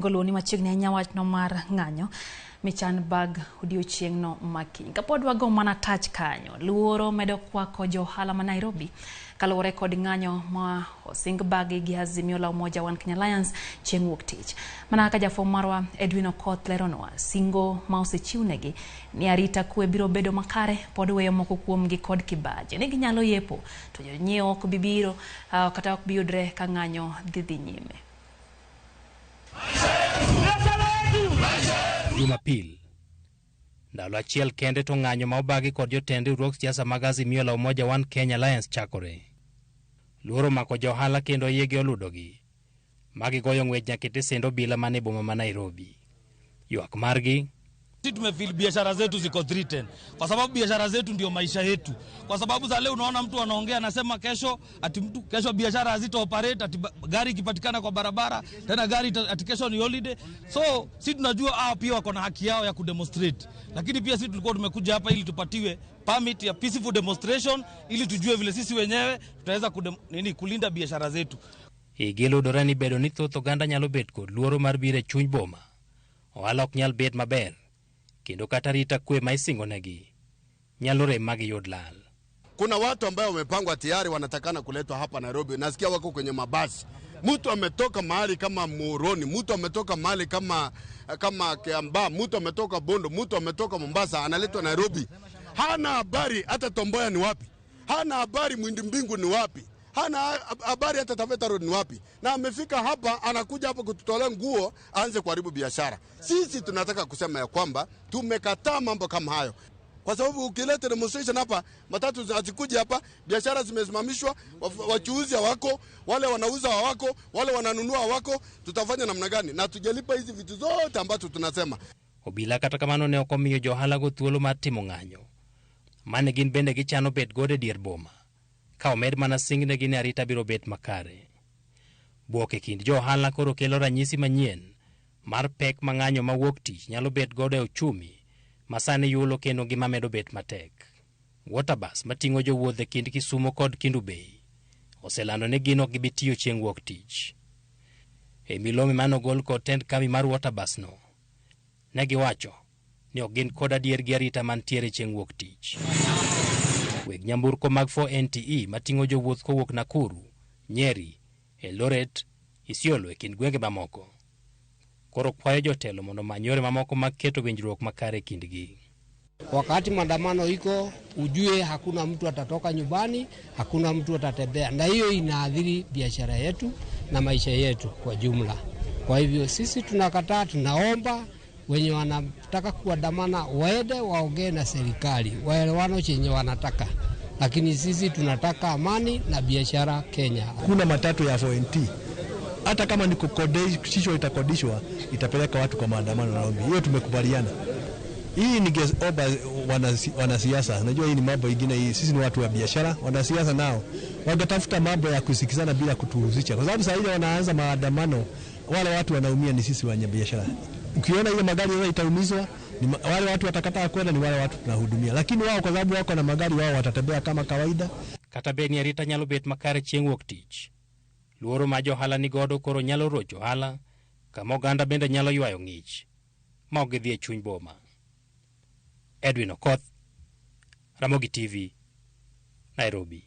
Goluoni machiegni ahinya wachno mar ng'anyo michan bag odiochieng'no makiny. Kapod wago mana tach kanyo, luoro medo kwako jo ohala ma Nairobi kaluwore kod ng'anyo ma osing bagi gi Azimio la Umoja One Kenya Alliance chieng' wuok tich. Mana kaka jafwambo marwa Edwin Okoth leronwa, singo ma osechiwnegi ni arita kwe biro bedo makare pod weyo moko kuomgi kod kibaji ni ginyalo yepo to jonyiewo ok bi biro kata ok bi yudre ka ng'anyo dhi dhi nyime. Jumapil. Ndalo achiel kende to ng'anyo ma obagi kod jotend riwruog siasa mag Azimio la Umoja One Kenya Alliance chakore. Luoro omako jo ohala kendo yiegi oludogi. Magigoyo ng'wech nyaka e tesend obila man e boma ma Nairobi. Ywak margi Sisi tumefeel biashara zetu ziko threatened kwa sababu biashara zetu ndio maisha yetu. Kwa sababu za leo unaona mtu anaongea anasema kesho ati mtu kesho biashara hazita operate, ati gari ikipatikana kwa barabara tena gari ati kesho ni holiday. So sisi tunajua hao pia wako na haki yao ya kudemonstrate, lakini pia sisi tulikuwa tumekuja hapa ili tupatiwe permit ya peaceful demonstration ili tujue vile sisi wenyewe tutaweza kulinda biashara zetu. Igi ludore ni bedo ni thoth oganda nyalo bet kod luoro mar biro e chuny boma. Ohala ok nyal bet maber, kendo kata arita kwe ma isingonegi nyalo rem ma giyud lal. Kuna watu ambao wamepangwa tayari wanatakana kuletwa hapa Nairobi. Nasikia wako kwenye mabasi. Mtu ametoka mahali kama Muhoroni, mtu ametoka mahali kama Kiambaa, mtu ametoka Bondo, mtu ametoka Mombasa, analetwa Nairobi. Hana habari hata Tom Mboya ni wapi. Hana habari Muindi Mbingu ni wapi. Hana habari hata Taveta Road ni wapi. Na amefika hapa, anakuja hapa kututolea nguo, aanze kuharibu biashara. Sisi tunataka kusema ya kwamba tumekataa mambo kama hayo. Kwa sababu ukileta demonstration hapa, matatu hazikuji hapa, biashara zimesimamishwa, wachuuzi hawako, wale wanauza hawako, wale wananunua hawako, tutafanya namna gani? Na tujalipa hizi vitu zote ambazo tunasema. Obila kata kamano ne ok omiyo jo ohala go thuolo mar timo ng'anyo. Mane gin bende gichano bet godo e dier boma. Ka omed mana singnegi ni arita biro bet makare. Bwok e kind jo ohala koro kelo ranyisi manyien mar pek ma ng'anyo mawuok tich nyalo bet godo e uchumi ma sani yulo kendo ngima medo bet matek. Waterbus mating'o jowuoth e kind Kisumo kod Kendu Bay oselando ni gin ok gibi tiyo chieng' wuok tich. E milome manogol kod tend kambi mar Waterbus no, ne giwacho ni ok gin kod adier gi arita mantiere chieng' wuok tich. Weg nyamburko mag 4NTE mating'o jowuoth kowuok Nakuru, Nyeri, Eldoret, Isiolo e kind gwenge mamoko. Koro kwayo jotelo mondo omany yore mamoko mag keto winjruok makare e kindgi. Wakati maandamano iko, ujue hakuna mtu atatoka nyumbani, hakuna mtu atatembea, na hiyo inaathiri biashara yetu na maisha yetu kwa jumla. Kwa hivyo sisi tunakataa, tunaomba wenye wanataka kuandamana waende waongee na serikali, waelewane chenye wanataka. Lakini sisi tunataka amani na biashara Kenya. Kuna matatu ya 4NT. Hata kama ni kukodishwa itakodishwa, itapeleka watu kwa maandamano Nairobi. Hiyo tumekubaliana. Hii ni oba wanasiasa. Najua hii ni mambo ingine hii. Sisi ni watu wa biashara, wanasiasa nao wangetafuta mambo ya kusikizana bila kutuhusisha. Kwa sababu sasa hivi wanaanza maandamano, wale watu wanaumia ni sisi wenye biashara. Ukiona ile magari yao itaumizwa, ni wale watu watakataa kwenda, ni wale watu tunahudumia. Lakini wao kwa sababu wako na magari wao watatembea kama kawaida. Kata bed ni arita nyalo bet makare chieng' wuok tich. Luoro ma johala ni godo koro nyalo rocho ohala, kama oganda bende nyalo ywayo ng'ich ma ok gidhi e chuny boma. Edwin Okoth, Ramogi TV, Nairobi.